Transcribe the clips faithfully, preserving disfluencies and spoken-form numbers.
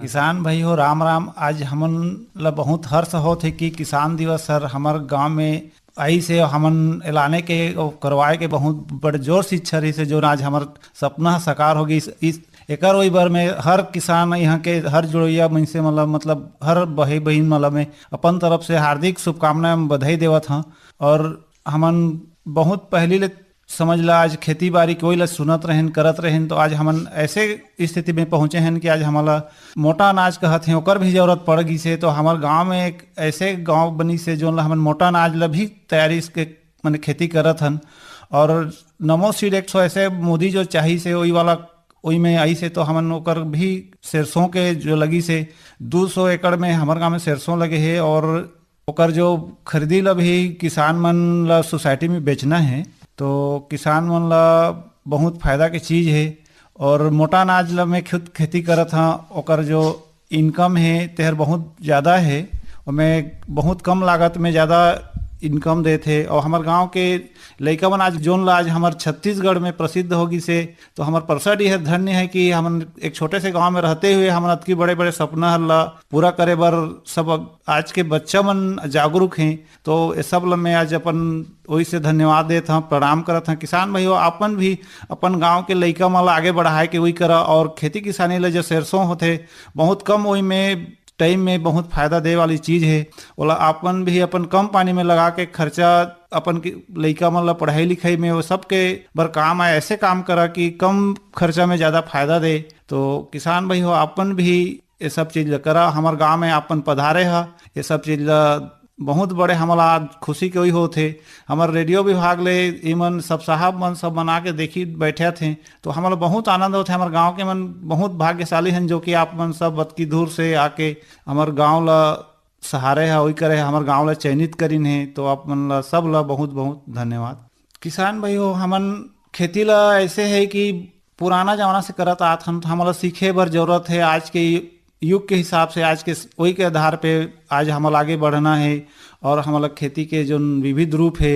किसान भाई हो, राम राम। आज हमन ला बहुत हर्ष होत हे कि किसान दिवस हर हमर गांव में आइस हे। हमन एलाने के अउ करवाए के बहुत बड़ जोर से इच्छा रहिस हे, जोन आज हमर सपना ह साकार हो गइस। इस एकर ओई बर में हर किसान, यहाँ के हर जुड़ैया मनसे मन ला, मतलब हर भाई बहिन मन ला मैं अपन तरफ से हार्दिक शुभकामना एवं बधाई देवत हंव। और हमन बहुत पहली ले समझ ला, आज खेती बाड़ी के ओई ला सुनत रहेन, करत रहेन, तो आज हमन ऐसे स्थिति में पहुंचे हन कि आज हमला मोटा अनाज कहत हें, ओकर भी जरूरत पड़ गइस हे। तो हमर गांव में एक ऐसे गांव बनिस हे, जोन ला हमन मोटा अनाज ला भी तैयारी के, माने खेती करत हन। और नमो सीड एक ठो ऐसे मोदी जो चाहिस हे, ओई वाला, ओई में आइस हे, तो हमन ओकर भी सरसों के जो लगिस हे, दू सौ एकड़ में हमर गांव में सरसों लगे हे। और ओकर जो खरीदी ला भी किसान मन ला सोसाइटी में बेचना हे, तो किसान मन ला बहुत फायदा के चीज हे। और मोटा अनाज ला मैं खुद खेती करत हंव, ओकर जो इनकम हे तेहर बहुत ज्यादा हे, ओमे बहुत कम लागत में ज्यादा इनकम देथे। और हमर गांव के लइका मन आज, जोन ला आज हमर छत्तीसगढ़ में प्रसिद्ध हो गिस हे, तो हमर परसा डीहर धन्य हे कि हमन एक छोटे से गांव में रहते हुए हमन अतकी बड़े बड़े सपना ला पूरा करे बर सब आज के बच्चा मन जागरूक हें। तो ये सब ला मैं आज अपन ओई से धन्यवाद देत हंव, प्रणाम करत हंव। किसान भाई हो, आप मन भी अपन गांव के लइका मन ला आगे बढ़ाए के ओई करा, और खेती किसानी ला जो सरसों होथे, बहुत कम ओई में टाइम में बहुत फायदा दे वाली चीज हे, ओला आप मन भी अपन कम पानी में लगा के खर्चा अपन के लइका मन ला पढ़ाई लिखाई में, वो सबके बर काम आए, ऐसे काम करा कि कम खर्चा में ज्यादा फायदा दे। तो किसान भाई हो, आप मन भी ये सब चीज ला करा। हमर गांव में आप मन पधारे हा, ये सब चीज ला बहुत बड़े हमला आज खुशी के ओई होत हे। हमर रेडियो विभाग ले इमन सब साहब मन सब मना के देखी बैठे थे, तो हमला बहुत आनंद होत हे। हमर गांव के मन बहुत भाग्यशाली हन, जो कि आप मन सब अतकी दूर से आके हमर गांव ला सहारे हा, ओई करे हा, हमर गांव ला चयनित करिन हे। तो आप मन ला, सब ला बहुत बहुत धन्यवाद। किसान भाई हो, हमन खेती ला ऐसे हे कि पुराना जमाना से करत आत हन, तो हमला सीखे बर जरूरत हे। आज के युग के हिसाब से, आज के ओई के आधार पे आज हमला आगे बढ़ना हे। और हमला खेती के जोन विविध रूप हे,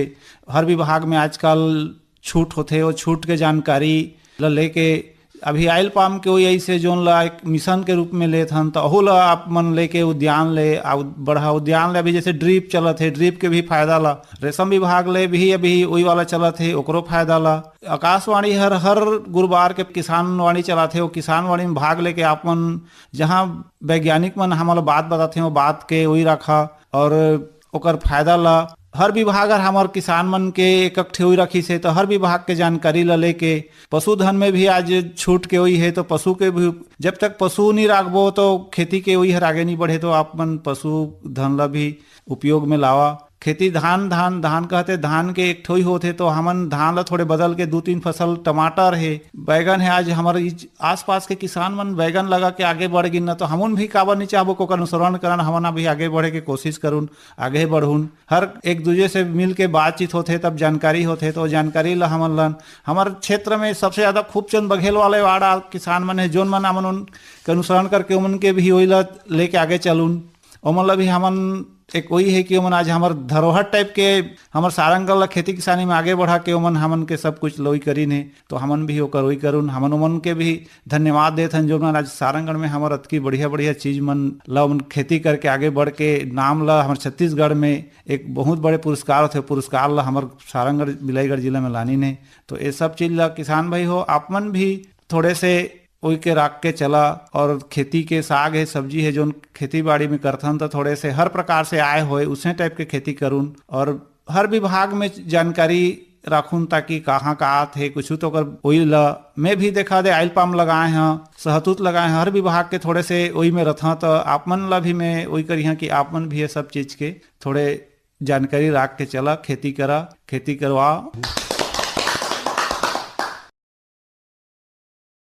हर विभाग में आजकल छूट होथे, वो छूट के जानकारी ल लेके अभी ऑयल पाम के ओई ऐसे जोन ला एक मिशन के रूप में लेत हन, तो ओहू ला आप मन लेके उद्यान ले, आ, बढ़ा उद्यान ले। अभी जैसे ड्रिप चलत हे, ड्रिप के भी फायदा ला, रेशम विभाग ले भी अभी ओई वाला चलत हे, ओकरो फायदा ला। आकाशवाणी हर, हर गुरुवार के किसान वाणी चलाथे, वो किसान वाणी में भाग लेके आप मन जहाँ वैज्ञानिक मन हमला बात बताथे, वो बात के ओई रखा और ओकर फायदा ला। हर विभाग हर हमर किसान मन के एक एक ठे ओई रखिस हे, तो हर विभाग के जानकारी ला लेके पशुधन में भी आज छूट के ओई हे, तो पशु के भी, जब तक पशु नहीं राखबो तो खेती के ओई हर आगे नहीं बढ़े। तो आप मन पशु धन ला भी उपयोग में लावा। खेती धान, धान, धान कहते, धान के एक ठोई होथे, तो हमन धान ला थोड़े बदल के दू तीन फसल, टमाटर हे, बैगन हे। आज हमर इच-, आसपास के किसान मन बैगन लगा के आगे बढ़ गिन न, तो हमन भी काबर नहीं चाहबो कि ओकर अनुसरण करन, हमन अभी आगे बढ़े के कोशिश करुन, आगे बढ़ुन। हर एक दूजे से मिल के बातचीत होथे, तब जानकारी होथे, तो जानकारी ला हमन लन। हमर क्षेत्र में सबसे ज्यादा खूबचंद बघेल वाले वाड़ा किसान मन हे, जोन मन हमन उन के अनुसरण करके ओमन के भी ओई ला लेके आगे चलुन। ओमन ला भी हमन एक ओई हे कि ओमन आज हमर धरोहर टाइप के हमर सारंगढ़ ला खेती किसानी में आगे बढ़ा के ओमन हमन के सब कुछ लोई करिन हे, तो हमन भी ओकर ओई करुन। हमन ओमन के भी धन्यवाद देत हन, जो मन आज सारंगढ़ में हमर अतकी बढ़िया बढ़िया चीज मन ला ओमन खेती करके आगे बढ़ के नाम ला हमर छत्तीसगढ़ में एक बहुत बड़े पुरस्कार होथे, पुरस्कार ला हमर सारंगढ़ बिलाईगढ़ जिला में लानिन हे। तो ये सब चीज ला किसान भाई हो, आप मन भी थोड़े से ओई के राख के चला और खेती के साग हे, सब्जी हे, जोन खेती बाड़ी में करथन, तो थोड़े से हर प्रकार से आय होए, उसे टाइप के खेती करुन और हर विभाग में जानकारी राखुन, ताकि कहाँ का आत हे, कुछ तो ओकर ओई ला मैं भी देखा दे, ऑयल पाम लगाए हैं, सहतूत लगाए हैं, हर विभाग के थोड़े से ओई में रथा, तो आप मन ला भी मैं ओई करिहा कि आप मन भी ये सब चीज के थोड़े जानकारी राख के चला, खेती करा, खेती करवा।